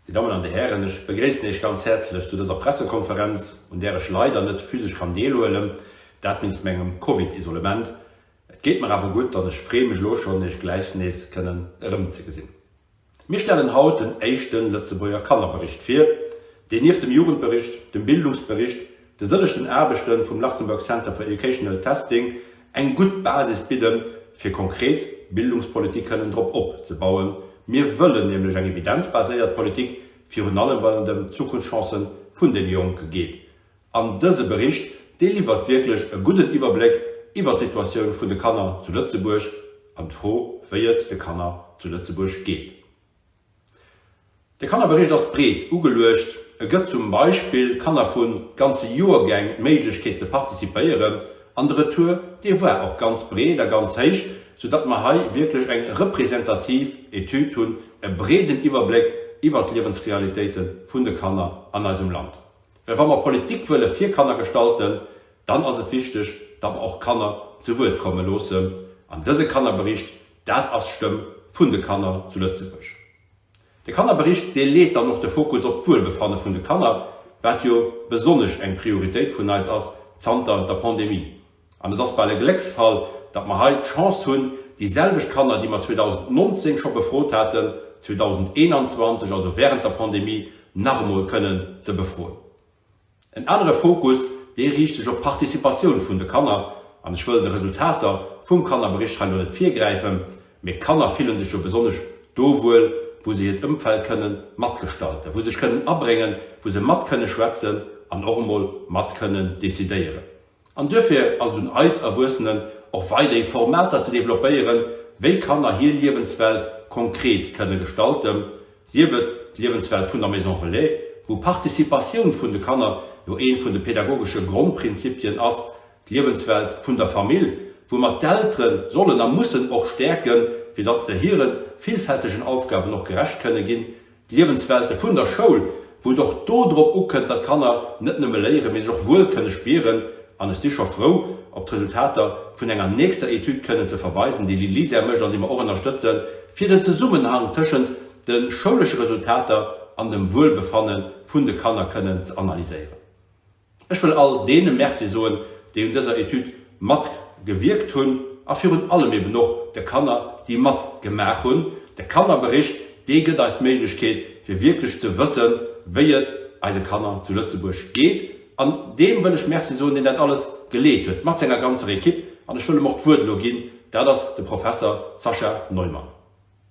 Dir Dammen an Dir Hären, ech begréissen Iech ganz häerzlech zu dëser Pressekonferenz, un där ech leider net physesch kann deelhuelen, dat wéinst mengem Covid-Isolement. Et geet mer awer gutt an ech freeë mech elo schonn, Iech gläich nees kënnen erëmzegesinn. Mir stellen haut den éischte Lëtzebuerger Kannerbericht vir, deen nieft dem Jugendbericht, dem Bildungsbericht, de sëllechten Aarbechte vum Luxembourg Center for Educational Testing eng gutt Basis bidden, fir konkret Bildungspolitik kënnen drop opzebauen. Mir wëllen nämlech eng evidenzbaséiert Politik, virun allem wann et ëm d'Zukunftschancë vun deene Jonke geet. An dëse Bericht, dee liwwert wierklech e gudden Iwwerbléck iwwer d'Situatioun vun de Kanner zu Lëtzebuerg an d'Fro, wéi et de Kanner zu Lëtzebuerg geet. De Kannerbericht ass breet ugeluecht. E gëtt zum Beispill Kanner vu ganze Joergäng d'Méiglechkeet ze participéieren an de Retour, dee war och ganz breet a ganz héich, soudatt mer hei wierklech eng representativ Etüd hunn, e breeden Iwwerbléck iwwert d'Liewensrealitéite vun de Kanner an eisem Land. Well wa mer Politik wëlle fir Kanner gestalten, dann ass et wichteg, datt mer och Kanner zu Wuert komme loossen. An dëse Kannerbericht, dat ass d'Stëmm vun de Kanner zu Lëtzebuerg. De Kannerbericht, dee leet dann och de Fokus op d'Wuelbefanne vun de Kanner, wat jo besonnesch eng Prioritéit vun eis ass zanter der Pandemie. An et ass bal e Glécksfall, datt mer hei d'Chance hunn, déi selwecht Kanner, déi mer 2019 scho befrot haten, 2021, also wärend der Pandemie, nach emol kënnen ze befroen. En anere Fokus, dee riicht sech op d'Participatioun vun de Kanner, an ech wëll de Resultater vum Kannerbericht hei lo net virgräifen, mee d'Kanner fillen sech jo besonnesch do wuel, wou se hiert Ëmfeld kënnen matgestalten, wou se sech kënnen abréngen, wou se mat kënne schwätzen an och emol mat kënnen decidéieren. An duerfir ass et un eis Erwuessenen, och weiderhi Formater ze developpéieren, wéi Kanner hir Liewenswelt konkret kënne gestalten, sief et d'Liewenswelt vun der Maison Relais, wou Participatioun vun de Kanner jo ee vun de pedagogesche Grondprinzipien ass, d'Liewenswelt vun der Famill, wou mer d'Eltere sollen a mussen och stäerken, fir datt se hire villfältegen Aufgaben och gerecht kënne ginn, D'Liewenswelte vun der Schoul, wou et och do drop ukënnt, datt d'Kanner net nëmme léieren, mee sech och wuel kënne spieren. An ech si scho frou, op d'Resultater vun enger nächster Etüd kënnen ze verweisen, déi l'ILISER mécht an déi mer och ënnerstëtzen, fir den Zesummenhang tëschent de schoulesche Resultater an dem Wuelbefanne vun de Kanner kënnen ze analyséieren. Ech wëll all deene Merci soen, déi un dëser Etüd matgewierkt hunn a virun allem eben och de Kanner, déi matgemaach hunn. De Kannerbericht, dee gëtt eis d'Méiglechkeet, fir wierklech ze wëssen, wéi et eise Kanner zu Lëtzebuerg geet. An deem wëll ech Merci soen, deen dat alles geleet huet, mat senger ganzer Equipe. An ech wëll em och d'Wuert elo ginn, dat ass de Professer Sascha Neumann.